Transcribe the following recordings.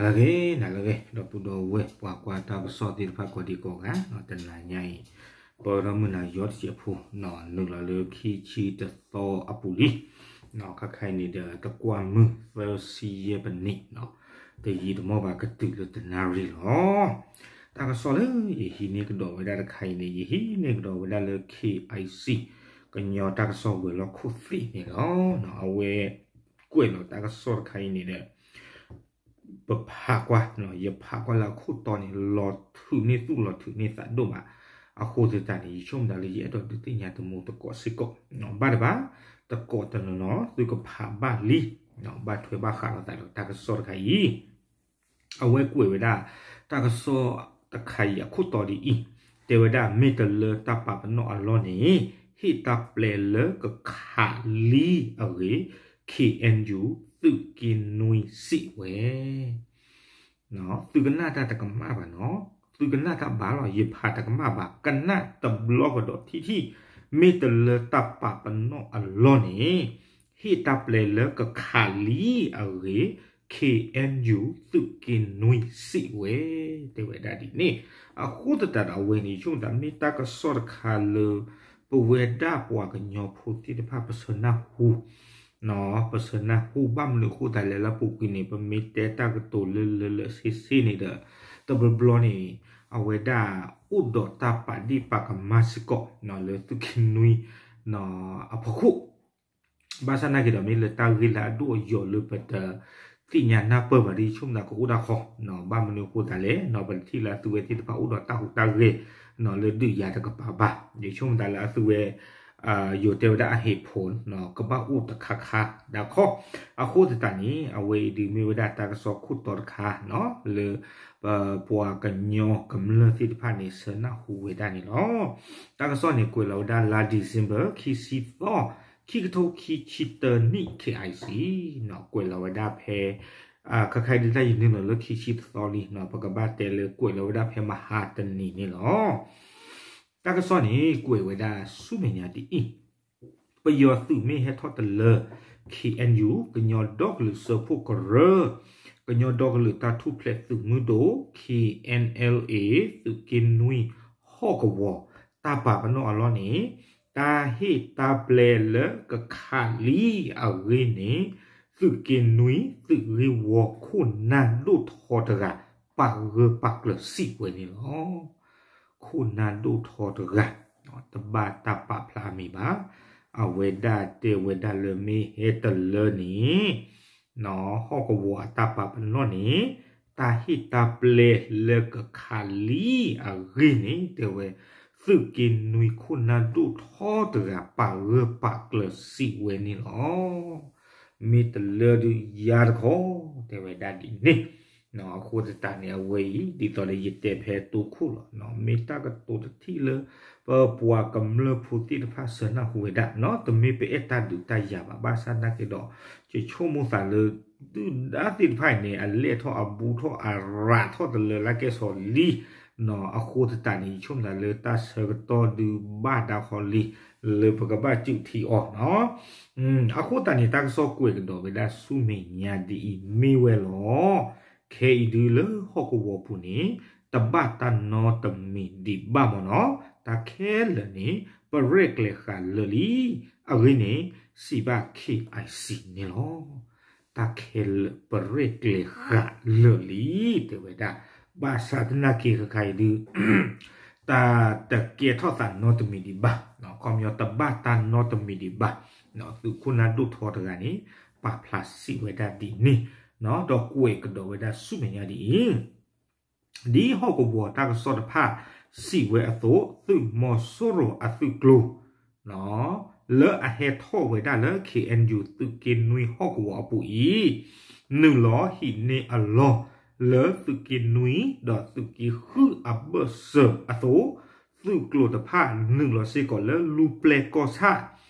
နၤလၢအဂ့ၤ နၤလၢအဂ့ၤ ဒီပုၢ်ဒီဝဲၢ် ပှၤကွၢ်တၢ်ကစီၣ်သ့ၣ်တဖၣ်ကိးဒံကိးဂၤ တနၤညါအံၤ ပဒီမုၢ်နၤယီတစဲးဖိ နုာ်လီၤလၢခံဆံတသီအပူၤလံ ခါခါအံၤန့ၣ်ဒီး တကွၢ်မုၢ်သၢဆံယဲၢ်ပနံး တယံာ်တမီၢ်ဘၣ်ကတုၤလၢတနၣ်ရံၣ်လီၤ. တၢ်ကစီၣ်လၢယဟံးန့ၢ်ကဒီးဝဲဒၣ်တခါအံၤန့ၣ် ယဟံးန့ၢ်ကဒီးဝဲဒၣ်လၢ KIC ကညီတၢ်ကစီၣ်ဝဲၤလီၢ်ခိၣ်သ့ၣ်န့ၣ်လီၤ. အဝဲကွဲးလီၤတၢ်ကစီၣ်တခါအံၤန့ၣ်ဒီး ပဖးကွၢ် ယဖးကွၢ်လၢအခိၣ်တီန့ၣ် လီၤထုးန့ၢ်သူၣ်လီၤထုးန့ၢ်သးဒိၣ်မး, အဃိသတးန့ၣ် ယဆိကမိၣ်သးလၢယအဲၣ်ဒိးဒုးသ့ၣ်ညါတမူသကိးစ့ၢ်ကီး, ဘၣ်တဘၣ် တကိးတနီၤနီၤ သုကဖးဘၣ်လံ, ဘၣ်ထွဲဘၣ်ဃးလိာ်သးဒီးတၢ်ကစီၣ်တခါအံၤ အဝဲကွဲးဝဲဒၣ် တၢ်ကစီၣ်တခါအံၤအခိၣ်တီဒ်အံၤ, တဲဝဲဒၣ် မ့ၢ်တလၢတၢ်ပာ်ပနီၣ်အလီၢ်န့ၣ် ဟ့ၣ်တၢ်ပျဲလၢကခးလံအဂ့ၢ် KNU သုးက့နွံစံးဝဲ သုကနၣ်တၢ်တကမၣ်ဘၣ်နီၤ, သုကနၣ်တၢ်ဘၣ်လီၤ ယဖးတကမၣ်ဘၣ် ကနၣ်တဘျီကဒီးထံထံၣ်, မ့ၢ်တလၢတၢ်ပာ်ပနီၣ်အလီၢ်န့ၣ် ဟ့ၣ်တၢ်ပျဲလၢကခးလံအဂ့ၢ် KNU သုးက့နွံစံးဝဲ တဲဝဲဒၣ်ဒ်န့ၣ်, အဃိသတးဒီးအဝဲန့ၣ် ယဆိကမိၣ်သးမ့ၢ်တၢ်ကစီၣ်တခါလၢ ပဝဲဒၣ်ပှၤကညီဖိသ့ၣ်တဖၣ်ပဆၢနၢ်ဟူ ပဆၢနၢ်ဟူဘၣ်မနုၤအဃိသတးလဲၣ်လၢပူၤကွံာ်န့ၣ် ပမ့ၢ်တဲတၢ်ကတိၤလၢလၢလၢဆ့ဆ့န့ၣ်ဒီး တဘျီဘျီန့ၣ် အဝဲဒၣ်အိၣ်ဒီးတၢ်ပာ်ဒ့ၣ်ပာ်ကမၣ်စ့ၢ်ကီး လၢသုးက့နွံ အဖီခိၣ် ဘၣ်ဆၣ်နာ်က့ၤဒီးမ့ၢ်လၢတၢ်ဂ့ၢ်လၢအဒိၣ်အယိာ်လၢပတသ့ၣ်ညါနၢ်ပၢၢ်ဘၣ်ဒီး ယဆိကမိၣ်သးကအိၣ်ဒၣ်ခီ, ဘၣ်မနုၤအဃိသတးလဲၣ် ပတထံၣ်လၢအသုဝဲသ့ၣ်တဖၣ်အိၣ်ဒီးတၢ်ဟူးတၢ်ဂဲၤ လၢဒုးယၤတကပၤဘၣ်, ယဆိကမိၣ်သးလၢအသုဝဲ ယိၤတဲဝဲဒၣ်အဟ့ၣ်ဖိ ကဘၣ်အိၣ်တခါခါဒၣ်ခီ, အဃိသတးန့ၣ် အဝဲအံၤဒုးမ့ၢ်ဝဲဒၣ်တၢ်ကစီၣ်ခိၣ်တီတခါ လၢ ပှၤကညီကမျၢၢ်သ့ၣ်တဖၣ်န့ၣ် ဆၢနၢ်ဟူဝဲဒၣ်န့ၣ်လီၤ. တၢ်ကစီၣ်န့ၣ် ကွဲးလီၤဝဲဒၣ်လါ December ခံဆံသီ ခံကထိခံဆံတၢနံၣ် KIC ကွဲးလီၤဝဲဒၣ်ဖဲ ခါခါဒုးတၢ်ယနုာ်လီၤလၢခံဆံတသီလံ ပကဘၣ်တဲလၢကွဲးလီၤဝဲဒၣ်ဖဲမဟါတနံၤန့ၣ်လီၤ. တၢ်ကစီၣ်န့ၣ် ကွဲးဝဲဒၣ်ဆူမဲာ်ညါဒ်အံၤ ပယီၤသုးမ့ၢ်ဟဲထီၣ်တလၢ KNU ကညီဒီကလုာ်စၢဖှိၣ်ကရၢ, ကညီဒီကလုာ်တၢ်ထူၣ်ဖျဲးသုးမုၢ်ဒိၣ် KNLA သုးက့နွံဟီၣ်ကဝီၤ တၢ်ပာ်ပနီၣ်အလီၢ်န့ၣ် တၢ်ဟ့ၣ်တၢ်ပျဲလၢကခးလံအဂ့ၢ်န့ၣ် သုးက့နွံသုးဂ့ၢ်ဝီခိၣ်နၢ်ဒိၣ်ထီတဂၤ ပာ်ဂၢၢ်ပာ်ကျၢၤစံးဝဲန့ၣ်လီၤ. ခိၣ်နၢ်ဒိၣ်ထီတဂၤ တဘၣ်တၢ်ပာ်ဖျါအမံၤဘၣ်, အဝဲဒၣ်တဲဝဲဒၣ်လၢမ့ၢ်ဟဲတလၢန့ၣ် ဟီၣ်ကဝီၤအတၢ်ပာ်ပနီၣ်န့ၣ် တၢ်ဟ့ၣ်တၢ်ပျဲလၢကခးလံအဂ့ၢ်န့ၣ် တဲဝဲ သုးက့နွံခိၣ်နၢ်ဒိၣ်ထီတဂၤ ပာ်ဂၢၢ်ပာ်ကျၢၤစံးဝဲန့ၣ်လီၤ. မ့ၢ်တလၢဒုးယၤတခီ တဲဝဲဒၣ်ဒ်န့ၣ် အဃိသတးန့ၣ် အဝဲအံၤ ဒ်သိးလၢယတဲဖဲတိခိၣ်လီၤ, မ့ၢ်တၢ်ကတိၤတထံၣ်လၢ ပပှၤကမျၢၢ်ဖိသ့ၣ်တဖၣ်ဆၢနၢ်ဟူဝဲဒၣ် တမ့ၢ်ပအဲၣ်တၢ်ဒုးတၢ်ယၤဘၣ်, ဘၣ်ဆၣ်နာ်က့ၤဒီး ယဆိကမိၣ်သးလၢ ဒုၣ်ဒါသ့ၣ်တဖၣ်အံၤန့ၣ် အလဲၢ်ထီၣ်အဘူးထီၣ်အရးထီၣ်တလၢလၢကဲစီၤလံ အဃိသတးန့ၣ် ယဆိကမိၣ်သးလၢတၢ်ဆၢကတီၢ်ဒုးဘၣ်ဒါခီလံ လၢပကဘၣ်စုးထံအီၤနီၤ. အဃိသတးန့ၣ် တၢ်ကစီၣ်ကွဲးကဒီးဝဲဒၣ်ဆူမဲာ်ညါဒ်အံၤ မ့ၢ်ဝဲလီၤ. ခဲအံၤဒုးလၢဟီၣ်ကဝီၤပူၤန့ၣ် တဘၣ်တၢ်နီတမံၤဒံးဘၣ်မ့ၢ်နီၤ, တၢ်ခဲလၢာ်န့ၣ် ပရဲၣ်ကျဲၤဃာ်လၢာ်လံ. အဂ့ၢ်န့ၣ် စံးဘၣ် KIC န့ၣ်လီၤ. တၢ်ခဲလၢာ်ပရဲၣ်ကျဲၤဃာ်လၢာ်လံ တဲဝဲဒၣ်, ဘၣ်ဆၣ်သနာ်က့ ခဲခါအံၤဒုး တၢ်တကဲထီၣ်သးနီတမံၤဒံးဘၣ်, ခီပညီတဘၣ်တၢ်နီတမံၤဒံးဘၣ်, သုးခိၣ်နၢ်ဒိၣ်ထီတဂၤန့ၣ် ပာ်ဖျါစံးဝဲဒၣ်ဒ်န့ၣ်, ဒီးကွဲးကဒီးဝဲဒၣ်ဆူမဲာ်ညါဒ်အံၤ ဒ်ဟီၣ်ကဝီၤတၢ်ကစီၣ်တဖၣ်စံးဝဲအသိး သုးမီၤစိရိၤအသုးကျိၤ လၢအဟဲထီၣ်ဝဲဒၣ်လၢ KNU သုးက့နွံဟီၣ်ကဝီၤအပူၤအံၤ နုာ်လီၤဟံးန့ၢ်အလီၢ်လၢသုးက့နွံဒီးသုးက့ဃုအဘၢၣ်စၢၤအသိး, သုးကျိၤတဖၣ်နုာ်လီၤစ့ၢ်ကီးလၢလူၤပျဲၢ်ကီၢ်ဆၣ်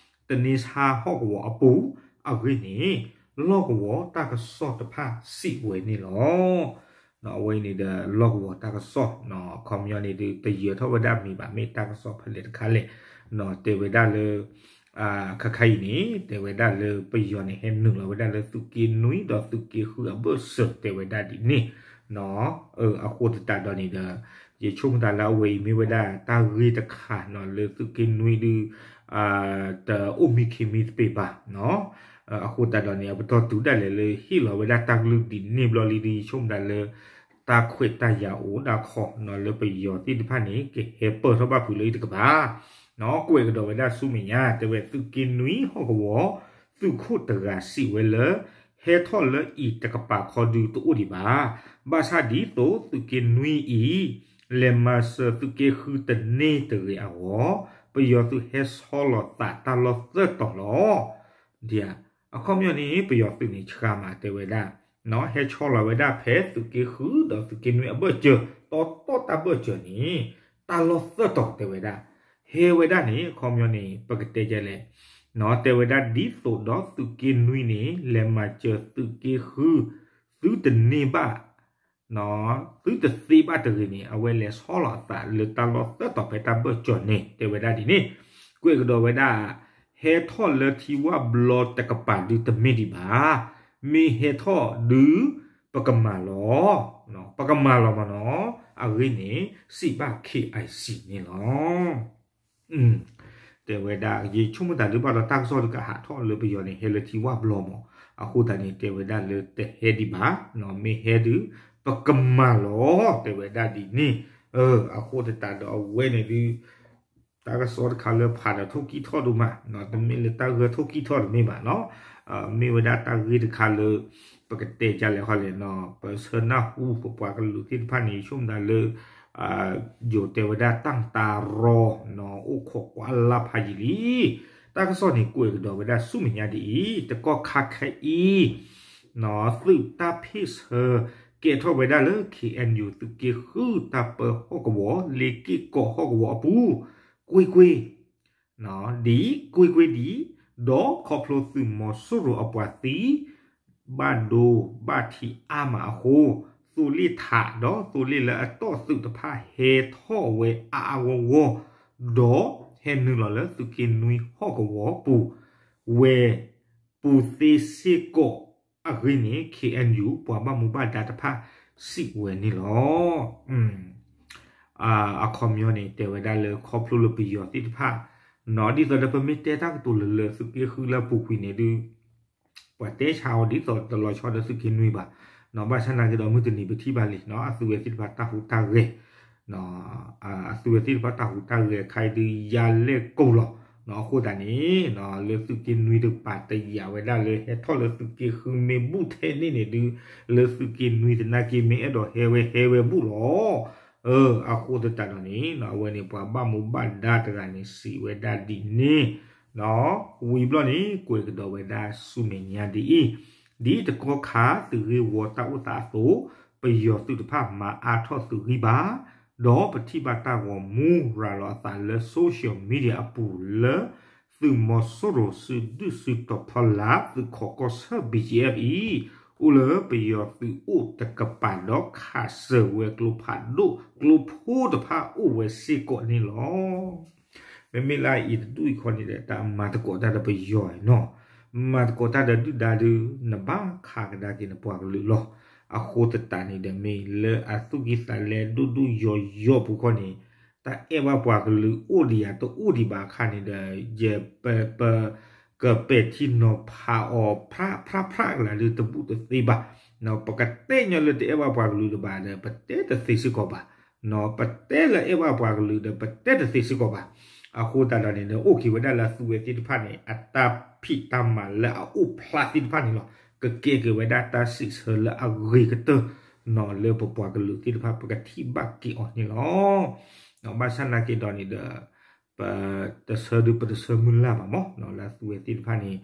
တန့ဆါဟီၣ်ကဝီၤအပူၤ, အဂ့ၢ်န့ၣ် လီၢ်ကဝီၤတၢ်ကစီၣ်တဖၣ်စံးဝဲန့ၣ်လီၤ. အဝဲအံၤန့ၣ်ဒီး လီၢ်ကဝီၤတၢ်ကစီၣ် ခီပညီန့ၣ်ဒုး တယၢၤထီၣ်ဝဲဒၣ်မံၤဘၣ် မ့ၢ်တၢ်ကစီၣ်ဖဲလဲၣ်တခါလဲၣ်, တဲဝဲဒၣ်လၢ ခါခါအံၤန့ၣ် တဲဝဲဒၣ်လၢပယီၤန့ၣ် ဟဲနုာ်လီၤဝဲဒၣ်လၢသုးက့နွံဒီးသုးက့ဃုအဘၢၣ်စၢၤ တဲဝဲဒၣ်ဒ်န့ၣ်, အဃိသတးဒီးန့ၣ်ဒီး ယဆိကမိၣ်သးလၢအဝဲအံၤမ့ၢ်ဝဲဒၣ်တၢ်ဂ့ၢ်တခါနီၤ လၢသုးက့နွံဒုး တအိၣ်မံခံမံသပ့ၤဘၣ်နီၤ. အဃိသတးဒီးန့ၣ် အပတီၢ်တုၤဒၣ်လဲာ်လၢဟ့ၣ်လီၤဝဲဒၣ်တၢ်ကလုၢ်ဒ်န့ၣ်ဘျီလံဒီး ယဆိကမိၣ်သးလၢ တၢ်ခွဲးတၢ်ယာ်အိၣ်ဒၣ်ခီနီၤ လၢပယီၤသ့ၣ်တဖၣ်န့ၣ် ကဟဲပၢၢ်ထီၣ်ဘၣ်ဖုးလၢအံၤတကပၤ ကွဲးကဒီးဝဲဒၣ်ဆူမဲာ်ညါ တဲဝဲသုးက့နွံဟီၣ်ကဝီၤ သုးခိၣ်တဂၤစံးဝဲလၢ ဟဲထီၣ်လၢအံၤတကပၤခီဒုးတအိၣ်ဒံးဘၣ်. ဘၣ်ဆၣ်ဒ်သိးသုးက့နွံအံၤ လဲၤမၤစၢၤသုးက့ဃုတန့ၢ်တဂ့ၤအဂီၢ် ပယီၤသုးဟဲဆီလီၤသးတၢ်လီၢ်သၢတီၤလီၤ. ဒ် အခီပညီန့ၣ် ပယီၤသုးန့ၣ်ဆှါမး တဲဝဲဒၣ် ဟဲဆီလီၤဝဲဒၣ်ဖဲသုးက့ဃုဒီးသုးက့နွံအဘၢၣ်စၢၤ တီတီတၢ်ဘၢၣ်စၢၤန့ၣ် တၢ်လီၢ်သၢတီၤတဲဝဲဒၣ် ဟဲဝဲဒၣ်န့ၣ် အခီပညီန့ၣ် ပကတဲဒ်လဲၣ် တဲဝဲဒၣ်ဒ်သိးဒီးသုးက့နွံန့ၣ် လဲၤမၤစၢၤသုးက့ဃု သုတန့ၢ်ဘၣ် သုတသ့ဘၣ်တဂ့ၤန့ၣ် အဝဲလဲၤဆီလီၤအသးလၢတၢ်လီၢ်သၢတီၤဖဲတၢ်ဘၢၣ်စၢၤန့ၣ် တဲဝဲဒၣ်ဒ်န့ၣ် ကွဲးကဒီးဝဲဒၣ် ဟဲထီၣ်လၢထံဝၣ်ဘျီတကပၤဒုးတမ့ၢ်ဒံးဘၣ်. မ့ၢ်ဟဲထီၣ်ဒုး ပကမၤလီၤ ပကမၤလီၤမးနီၤ အဂ့ၢ်န့ၣ် စံးဘၣ် K I C န့ၣ်လီၤ. တဲဝဲဒၣ် ယဆိကမိၣ်သးဒုးဘၣ်ဒီးတၢ်ကစီၣ်တကဟးထီၣ်လၢပယီၤန့ၣ် ဟဲလၢထံဝၣ်ဘျီမး အဃိသတးန့ၣ် တဲဝဲဒၣ်လၢတဟဲဒံးဘၣ် မ့ၢ်ဟဲဒုး ပကမၤလီၤ တဲဝဲဒၣ်ဒ်န့ၣ် အဃိသတးဒီးအဝဲန့ၣ်ဒုး တၢ်ကစီၣ်တခါလၢဖးဒီးထိၣ်ကံၢ်ထီၣ်ဒိၣ်မး တမ့ၢ်လၢတၢ်ဂၢၢ်ထိၣ်ကံၢ်ထီၣ်တမ့ၢ်ဘၣ်နီၤ မ့ၢ်ဝဲဒၣ်တၢ်ဂ့ၢ်တခါလၢ ပကတဲဒ်လဲၣ်ဃီလဲၣ်နီၤ ပဆၢနၢ်ဟူပပှၤကလုာ်သ့ၣ်တဖၣ်န့ၣ် ယဆိကမိၣ်သးလၢ ယိၤတဲဝဲဒၣ်တၢ်တၢ်ရီနီၤ အိၣ်ခိးကွၢ်လၢ်ဖးယံာ်လံ. တၢ်ကစီၣ်န့ၣ်ကွဲးကဒီးဝဲဒၣ်ဆူမဲာ်ညါဒ်အံၤ တကီၢ်ခါခဲအံၤ သုးတၢ်ဖ့ၣ်ဆၢ ကဲထီၣ်ဝဲဒၣ်လၢ K N U သုးက့ဃုတၢ်ပၢဟီၣ်ကဝီၤ လ့က့ၢ်ကီးဟီၣ်ကဝီၤအပူၤ ကွ့ၢ်ကွ့ၢ် ဒ်ကွ့ၢ်ကွ့ၢ်ဒ် ဒီးခီဖျိသုးမီၤစိရိၤအပှၤသံ ဘၣ်ဒိဘၣ်ထံးအါမးအဃိ သိလ့ၣ်ထးဒီးသိလ့ၣ်လၢအတီၢ်သုးတဖၣ်ဟဲထီၣ်ဝဲအါအါဂီၢ်ဂီၢ် ဒီးဟဲနုာ်လီၤလၢသုးက့နွံဟီၣ်ကဝီၤပူၤ ဝဲပူၤသ့စ့ၢ်ကီးအဂ့ၢ်န့ၣ် K N U ပှၤဘၣ်မူဘၣ်ဒါတဖၣ်စံးဝဲန့ၣ်လီၤ. အခီပညီန့ၣ် တဲဝဲဒၣ်လၢခီဖျိလၢပယီၤသ့ၣ်တဖၣ် နီၤ ဒ်သိးဒီးပမ့ၢ်တဲတၢ်ကတိၤလၢလၢသုးက့ဃုလၢအပူၤကွံာ်န့ၣ်ဒုး ပှၤတဲဆါအီၤဒ်သိးတလီၤဆီဒီးသုးက့နွံဘၣ်. ဘၣ်ဆၣ်နာ်က့ဒီးမုၢ်တနံၤပထံၣ်ဘၣ်လံ အသုးဝဲသ့ၣ်တဖၣ်တၢ်ဟူးတၢ်ဂဲၤ အသုးဝဲသ့ၣ်တဖၣ်တၢ်ဟူးတၢ်ဂဲၤခါအံၤဒုးယါလဲၢ်ကိၢ်လီၤ. အဃိသတးန့ၣ် လၢသုးက့နွံတကပၤတယာ်ဝဲဒၣ်လၢဟဲထီၣ်လၢသုးက့ဃုမ့ၢ်ဘူၣ်ထဲန့ၣ်န့ၣ်ဒုး လၢသုးက့နွံသနာ်က့မ့ၢ်အဲၣ်ဒိးဟဲဝဲဟဲဝဲဘူၣ်လီၤ. အဃိသတးဒီးန့ၣ် အဝဲန့ၣ်ပှၤဘၣ်မူဘၣ်ဒါတဂၤန့ၣ်စံးဝဲဒၣ်ဒ်န့ၣ် ဝံၤဘျီန့ၣ် ကွဲးကဒီးဝဲဒၣ်ဆူမဲာ်ညါဒ်အံၤ, ဒ်တကီၢ်ခါသုးဂ့ၢ်ဝီတၢ်အိၣ်သးအသိး, ပယီၤသုးတဖၣ်မၤအါထီၣ်သုးဂံၢ်ဘါ, ဒီးပထံၣ်ဘၣ်တၢ်ဂီၤမူရၤလီၤအသးလၢ social media အပူၤလၢ သုးမီၤစိရိၤစုဒုၣ်စုတီၤဖီလာ် သုးခိးကီၢ်ဆၢ ဘီၣ်ကၠံၣ်အ့ၣ်အ့ၣ် အိၣ်လၢပယီၤသုးအိၣ်တကပၤဒီးခးစၢၤဝဲကျိဖးဒိၣ်ကျိဖိတဖၣ်အိၣ်ဝဲစ့ၢ်ကီးန့ၣ်လီၤ. မ့မ့ၢ်လၢအံၤတဒူၣ်အံၤခီန့ၣ်ဒီး တၢ်မၤသကိးတၢ်ဒီးပယီၤနီၤ, မၤသကိးတၢ်ဒီးဒုၣ်ဒါဒုး နဘၣ်ခးကဒါက့ၤနပှၤကလုာ်လီၤ. အဃိသတးန့ၣ်ဒီး မ့ၢ်လၢအသူၣ်ကံၢ်သးလဲဒိၣ်ဒိၣ်ယိာ်ယိာ်ပူၤခီန့ၣ် တၢ်အဲၣ်ဘၣ်ပှၤကလုာ်အိၣ်ဒံးယၤတအိၣ်ဒံးဘၣ်အခါန့ၣ်ဒီး ယ ပ ပ ကပဲာ်ထံနီၤဖးအီၤ ဖြးဖြးဖြးကလၤဒုးတဘူးတသ့ဘၣ်. ပကတဲညီလၢတအဲၣ်ဘၣ်ပှၤကလုာ်တဘၣ်ဒီး ပတဲတသ့စ့ၢ်ကီးဘၣ်. ပတဲလၢအဲၣ်ဘၣ်ပှၤကလုာ်ဒီး ပတဲတသ့စ့ၢ်ကီးဘၣ်. အဃိသတးဒီးန့ၣ်ဒီး အိၣ်က့ၤဝဲဒၣ်လၢအသုးဝဲသ့ၣ်တဖၣ်န့ၣ် အတၢ်ဖံးတၢ်မၤလၢအအိၣ်ဖျါသ့ၣ်တဖၣ်န့ၣ်လီၤ. ကကဲက့ၤဝဲဒၣ်တၢ်စံးဆၢလၢအဂ့ၤကတၢၢ်နီၤ လၢပပှၤကလုာ်သ့ၣ်တဖၣ် ပကထံၣ်ဘၣ်က့ၤအီၤန့ၣ်လီၤ. ဘၣ်ဆၣ်နာ်က့ဒီးန့ၣ်ဒီး ပတဆၢဒုးပတဆၢမုၢ်လၢ်ဘၣ်မး လၢအသုးဝဲသ့ၣ်တဖၣ်န့ၣ်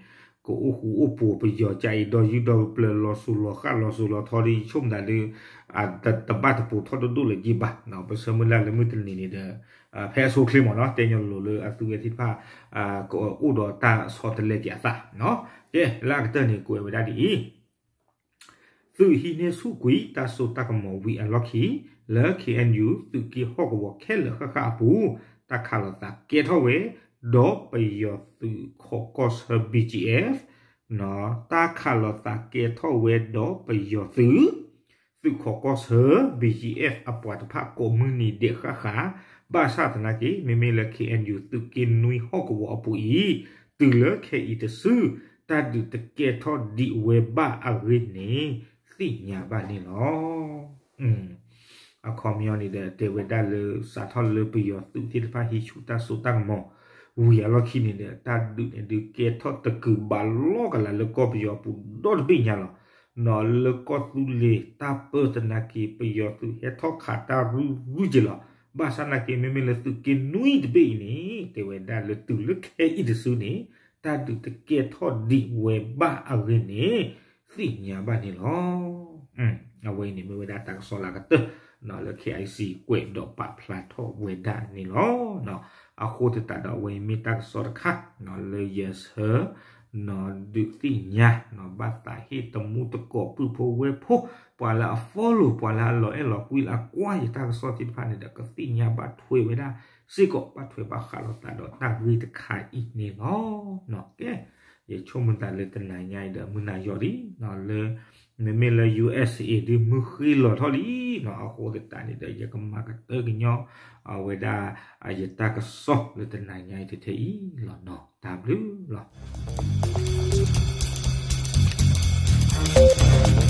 ကအိၣ်ဃူအိၣ်ဖိးပယီၤကအံၤ ဒီးယူဒီးပျၢၤလီၤစိၤလီၤဃၣ်လီၤစိၤလီၤထီဒီး ယဆိကမိၣ်သးဒီး တဘၣ်တပိာ်ထီၣ်ဒိၣ်ဒိၣ်လၢၤက့ၤဘၣ်. ပဆၢမုၢ်လၢ်လၢမုၢ်တနံၤန့ၣ်ဒီး ဖဲအဆိအချ့မးနီၤ တဲညီလိၤလၢအသုးဝဲသ့ၣ်တဖၣ် ကအိၣ်ဒီးတၢ်ဆီတလဲက့ၤအသး. ကဲ လၢအကတၢၢ်န့ၣ် ကွဲးဝဲဒၣ်ဒ်အံၤ သုးဟံးန့ၢ်ဆူၣ်ကွံာ်တၢ်စိတၢ်ကမီၤဝံၤအလီၢ်ခံ လၢ K N U သုးက့ဟီၣ်ကဝီၤခဲလၢာ်ဃၣ်ဃၣ်အပူၤ တၢ်ခးလိာ်သးကဲထီၣ်ဝဲ ဒီးပယီၤသုးခိးကီၢ်ဆၢ B G F တၢ်ခးလိာ်သးကဲထီၣ်ဝဲဒီးပယီၤသုး သုးခိးကီၢ်ဆၢ B G F အပှၤတဖၣ်ကိးမုၢ်နံၤဒဲးဃၣ်ဃၣ်, ဘၣ်ဆၣ်သနာ်က့ မ့မ့ၢ်လၢ K N U သုးက့နွံဟီၣ်ကဝီၤအပူၤအံၤ တုၤလၢခဲအံၤတစု တၢ်ဒုးတကဲထီၣ်ဒံးဝဲဘၣ်အဂ့ၢ်န့ၣ် သ့ၣ်ညါဘၣ်န့ၣ်လီၤ. အခီပညီန့ၣ်ဒီး တဲဝဲဒၣ်လၢ စးထီၣ်လၢပယီၤသုးသ့ၣ်တဖၣ်ဟံးဆူၣ်တၢ်စိတၢ်ကမီၤ ဝံၤအလီၢ်ခံန့ၣ်ဒီး တၢ်ဒုးန့ၣ်ဒုးကဲထီၣ်တကုာ်ဘၣ်လီၢ်ကလာ်လၢကီၢ်ပယီၤပူၤဒီတဘ့ၣ်ညါလီၤ. နီၢ်လၢကီၢ်သူလ့ၤတၢ်ပၢသနာ်က့ ပယီၤသုးဟဲထီၣ်ခးတၢ်ရုၢ်ရုၢ်က့ၤလီၤ. ဘၣ်ဆၣ်သနာ်က့ မ့မ့ၢ်လၢသုးက့နွံတဘ့ၣ်အံၤန့ၣ် တဲဝဲဒၣ်လၢတုၤလၢခဲအံၤတစုန့ၣ် တၢ်ဒုးတကဲထီၣ်ဒံးဝဲဘၣ်အဂ့ၢ်န့ၣ် သ့ၣ်ညါဘၣ်န့ၣ်လီၤ. အဝဲအံၤန့ၣ်မ့ၢ်ဝဲဒၣ်တၢ်ကစီၣ်လၢအကတၢၢ် လၢ K I C ကွဲးဒီးပာ်ဖျါထီၣ်ဝဲဒၣ်န့ၣ်လီၤ. အဃိသတးဒီး အဝဲအံၤမ့ၢ်တၢ်ကစီၣ်တခါ လၢယဆၢ ဒုးသ့ၣ်ညါ ဘၣ်သးဟ့ၣ်တမူတကိးပုၢ်ဖိဝဲၢ်ဖိ ပှၤလၢအ follow ပှၤလၢအလီၤအဲၣ်လီၤကွံလၢအကွၢ်ယတၢ်ကစီၣ်သ့ၣ်တဖၣ်န့ၣ်ဒီး ကသ့ၣ်ညါဘၣ်ထွဲဝဲဒၣ်စ့ၢ်ကီး ဘၣ်ထွဲဘၣ်ဃးလိာ်သးဒီးတၢ်ဂ့ၢ်တခါအံၤန့ၣ်လီၤ. ကဲ ယဆိကမိၣ်သးလၢတနၤညါအံၤဒီး မုၢ်နၤယီၤလံ လၢ မ့မ့ၢ်လၢ U S A ဒုးမုၢ်ဃ့လီၤထီၣ်လံနီၤ. အဃိသတးန့ၣ်ဒီး ယကမၤကတၢၢ်ကညီ အဝဲဒၣ် ယတၢ်ကစီၣ်လၢတနၤညါအံၤတထဲအံၤလီၤနီၤ. တၢ်ဘျုးလီၤ.